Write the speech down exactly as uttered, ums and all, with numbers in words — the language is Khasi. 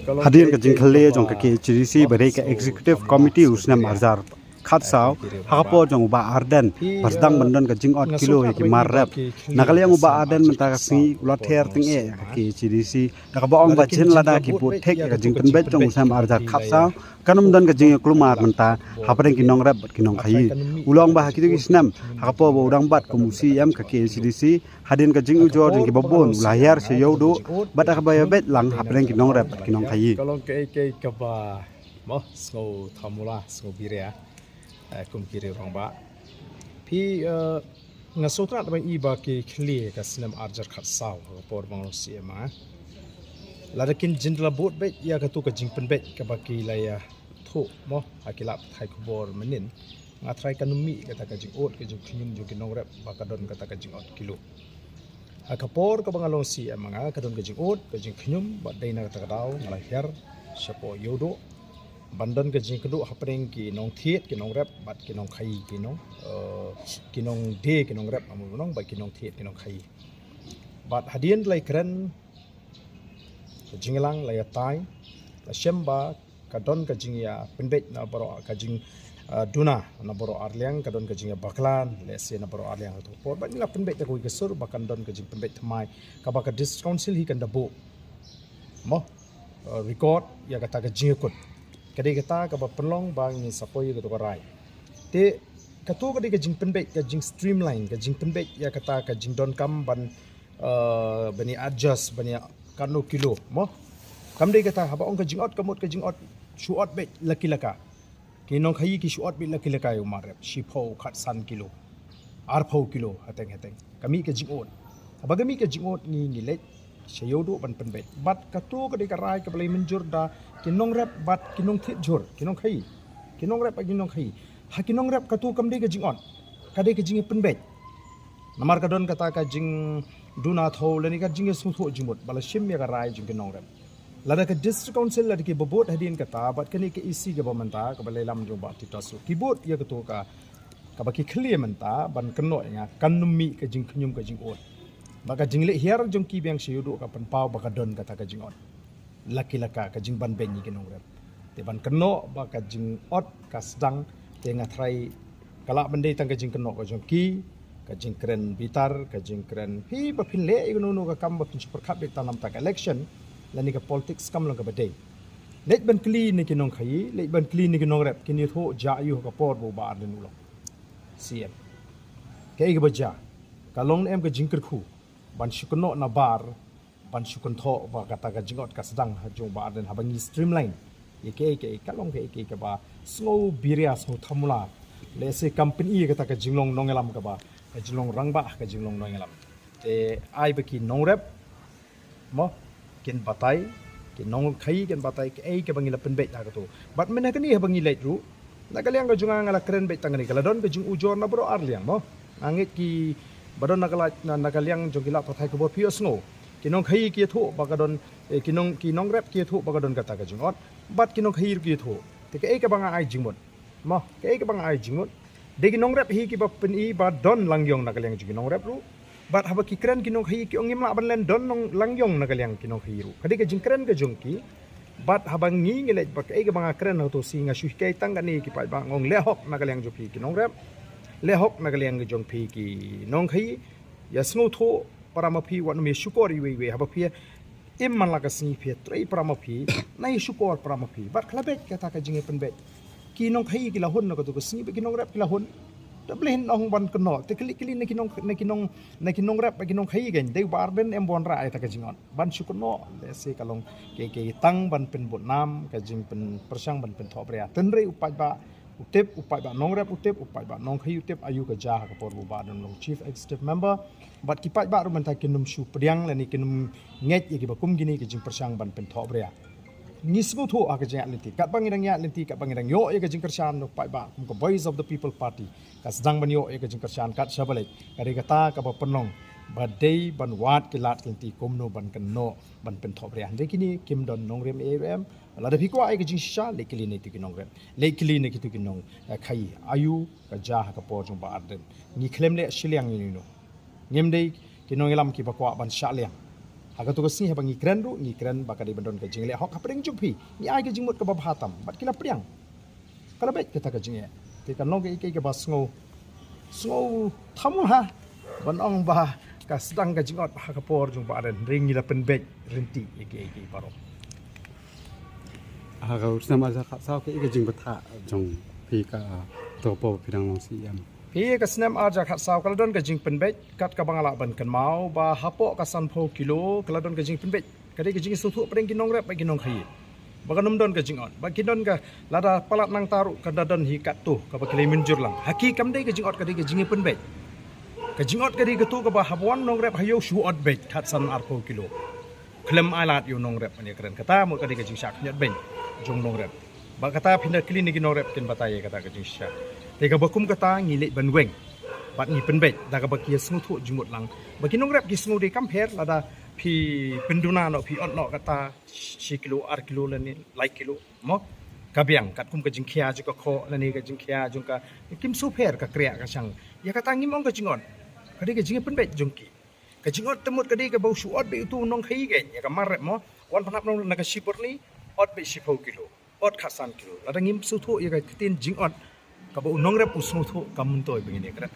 Hadien ka jingkhlieh jong ka K H A D C bad ka Executive Committee u snem arjar khatsaw, ha ka por jong u Bah Ardent ba sdang ban don ka jingot kilo ïa ki mar rep, na ka liang u Bah Ardent mynta ka sngi u la ther tyngeh ïa ka K H A D C da kaba ong ba chin lada ki bud thik ïa ka jingpynbeit jong u snem arjar khatsaw, kan ym don ka jingïakulmar mynta hapdeng ki nongrep bad ki nongkhaïi. U la ong ba ha kito ki snem ha ka por ba u dang bat kum u C E M ka K H A D C, hadien ka jingujor jong kiba bun u la hiar sha Ïewduh bad da kaba ïabeit lang hapdeng ki nongrep bad ki nongkhaïi. Ka long kaei kaei kaba, mo, sngew thamula, sngew biria, eh, kum ki rangbah. Phi, eh, nga sngewtynnat ban i ba ki khlieh ka snem arjar khatsaw ha ka por ba nga long C E M, eh. Lada kin jin la bud beit ïa kato ka jingpynbeit kaba ki la ïathuh, mo, ha ki lad pathai khubor mynnin, nga tharai kan ym mih kata ka jingot ka jingkhñium jong ki nongrep ba ka don kata ka jingot kilo. Ha ka por kaba nga long C E M nga, ka don ka jingot ka jingkhñium bad dei na kata ka daw nga la hiar shapoh Ïewduh ban don ka jingkynduh hapdeng ki nongthied ki nongrep bad ki nongkhaïi, ki nong, eh, ki nongdie ki nongrep, nga mut ban ong, bad ki nongthied ki nongkhaïi. Bad hadien la ïakren, ka jingïalang la ïatai, la shem ba ka don ka jingïapynbeit na baroh, ka jing, ah, duna na baroh arliang, ka don ka jingïabakla lehse na baroh arliang ha kato ka por. Bad ngi la pynbeit da kawei ka sur ba kan don ka jingpynbeit thymmai kaba ka District Council hi kan da buh, mo, ah, record ïa kata ka jingïakut. Ka dei kata kaba pynlong ba ngin sa poi ïa kato ka rai. Te kato ka dei ka jingpynbeit, ka jingstreamline, ka jingpynbeit ïa kata ka jingdonkam ban, eh, ban ïa adjust, ban ïa katno kilo, mo. Kam dei kata, haba ong ka jingot, ka mut ka jingot shu ot beit la ki la ka. Ki nongkhaïi ki shu ot beit la ki la ka ïa u mar rep, shiphew, khatsan kilo, arphew kilo, hateng hateng. Ka mih ka jingot. Haba ka mih ka jingot ngi, ngi leit sha Ïewduh ban pynbeit. Bad kato ka dei ka rai kaba la ïa mynjur da ki nongrep bad ki nongthied jhur, ki nongkhaïi. Ki nongrep bad ki nongkhaïi. Ha ki nongrep kato kam dei ka jingot, ka dei ka jingïapynbeit. Namar ka don kata ka jingduna thew lane ka jingïasngewthuh jingmut ba la shim ïa ka rai jong ki nongrep. Lada ka District Council, lada kiba bud hadien kata bad kane ka E C kaba mynta, kaba la ïalam jong Bah Titus ruh, ki bud ïa kato ka, kaba ki khlieh mynta ban kynnoh ïa nga, kan ym mih ka jingkhñium ka jingot. Bad ka jingleit hiar jong ki biang sha Ïewduh ka pynpaw ba ka don kata ka jingot la ki la ka, ka jingbanbeiñ ïa ki nongrep. Te ban kynnoh ba ka jingot ka sdang, te nga tharai ka lah ban dei tang ka jingkynnoh ka jong ki, ka jingkren bitar, ka jingkren, phi ba phin leh ïa kano kano ka kam ba phin shu pyrkhat beit tang namar ka election lane ka politics kam long kaba dei. Leit ban kylli na ki nongkhaïi, leit ban kylli na ki nongrep, kin ïathuh jia aiu ha ka por ba u Bah Ardent u long C E M. Kaei kaba jia? Ka long ne em ka jingkyrkhu ban shu kynnoh na bar, ban shu kynthoh ba kata ka jingot ka sdang ha jong u Bah Ardent, haba ngi streamline ïa kaei kaei, ka long kaei kaei kaba sngew biria, sngew thamula. Lehse kam pyni ïa kata ka jinglong nongïalam kaba, ka jinglong rangbah, ka jinglong nongïalam. Te ai ba ki nongrep, mo, kin batai, ki nongkhaïi kin batai kaei kaba ngi la pynbeit ha kato. Bad mynta kane haba ngi leit ruh, na ka liang ka jong nga, nga la kren beit tang kane, ka la don ka jingujor na baroh arliang, mo. Nga ngeit kiba don na ka la, na, na ka liang jong ki lad pathai khubor phi ïohsngew, ki nongkhaïi ki ïathuh ba ka don, eh, ki nong, ki nongrep ki ïathuh ba ka don kata ka jingot, bad ki nongkhaïi ruh ki ïathuh. Te kaei kaba nga ai jingmut, mo, kaei kaba nga ai jingmut, dei ki nongrep hi kiba pyni ba don langïong na ka liang jong ki nongrep ruh. Bad haba ki kren ki nongkhaïi ki ong ngim lah ban len don nong, langïong na ka liang ki nongkhaïi ruh. Ka dei ka jingkren ka jong ki. Bad haba ngi, ngi leit, bad kaei kaba nga kren ha kato sngi, nga shu hikai tang kane, ki paidbah, nga ong leh hok na ka liang jong phi ki nongrep, leh hok na ka liang jong phi ki nongkhaïi. Ïasngewthuh para ma phi, wat nym ïashukor iwei iwei. Haba phi im man la ka sngi phi ïatrei para ma phi, nai ïashukor para ma phi. Bad ka la beit kata ka jingïapynbeit. Ki nongkhaïi ki la hun na kato ka sngi, bad ki nongrep ki la hun. Te balei ngin ong ban kynnoh? Te kylli, kylli na ki nong, na ki nong, na ki nongrep bad ki nongkhaïi, kan dei u Bah Ardent em ba wanrah ïa kata ka jingot ban shu kynnoh. Lehse ka long kaei kaei tang ban pynbud nam, ka jingpynpyrshang ban pynthohbria. Hynrei u paidbah u tip, u paidbah nongrep u tip, u paidbah nongkhaïi u tip aiu ka jia ha ka por ba u Bah Ardent u long Chief Executive Member. Bad ki paidbah ruh mynta kin nym shu pdiang lane kin nym ngeit ïa kiba kum kine ki jingpyrshang ban pynthohbria. Ngi sngewthuh ha ka jingïaid lynti, katba ngi dang ïaid lynti, katba ngi dang ïoh ïa ka jingkyrshan na u paidbah kum ka Voice of the People Party, ka sdang ban ïoh ïa ka jingkyrshan kat shaba leit. Ka dei kata kaba pynlong ba dei ban wad ki lad ki lynti kumno ban kynnoh ban pynthohbria. Hynrei kine kim don nongrim ei ruh em. Lada phi kwah ïa ka jingshisha, leit kylli na kito ki nongrep, leit kylli na kito ki nong, eh, khaïi, aiu ka jia ha ka por jong u Bah Ardent. Ngi khlem leh shiliang ïano ïano. Ngim dei ki nongïalam kiba kwah ban shah liang. Ha katu ka sngi haba ngi kren ruh, ngi kren ba ka dei ban don ka jingleh hok hapdeng jong phi. Ngi ai ka jingmut kaba bha tam bad ki la pdiang. Ka la beit kata ka jingeh. Te ka long kaei kaei kaba sngew, sngew thamul ha ban ong ba ka sdang ka jingot ha ka por jong Bah Ardent. Hynrei ngi la pynbeit ryntih ïa kiei kiei baroh. Ha ka snem ar hajar khatsaw, kaei ka jingbthah jong phi kato ka por ba phi dang long C E M? Phi, ka snem ar hajar khatsaw ka la don ka jingpynbeit, kat kaba nga lah ban kynmaw ba hapoh ka sanphew kilo ka la don ka jingpynbeit. Ka dei ka jingsngewthuh pdeng ki nongrep bad ki nongkhaïi ba kan ym don ka jingot, ba kin don ka, lada palat nangta ruh kan da don hi katto kaba ki la mynjur lang. Ha ki kam dei ka jingot, ka dei ka jingpynbeit. Ka jingot ka dei kato kaba haba wan nongrep ha ïew, shu ot beit khatsan arphew kilo. Khlem ai lad ïa u nongrep ban ïakren. Kata mut ka dei ka jingshah khñiot beiñ jong nongrep. Bad kata phin da kylli na ki nongrep, kin batai ïa kata ka jingshah. Te kaba kum kata ngi leit ban weng bad ngi pynbeit da kaba ki ïasngewthuh jingmut lang. Ba ki nongrep ki sngew dei kam pher lada phi pynduna noh, phi ot noh kata shi kilo, ar kilo lane lai kilo, mo? Ka biang katkum ka jingkhia jong ka khoh lane ka jingkhia jong ka, kim sngewpher ka kriah ka shang. Ïa kata ngim ong ka jingot. Ka dei ka jingpynbeit jong ki. Ka jingot te mut ka dei kaba u shu ot beit uto u nongkhaïi keiñ ïa ka mar rep, mo. Wan pynhap nong na ka shi pyrni, ot beit shiphew kilo, ot khatsan kilo. Lada ngim sngewthuh ïa ka ktien jingot kaba u nongrep u sngewthuh, kam myntoi ba ngin ïakren.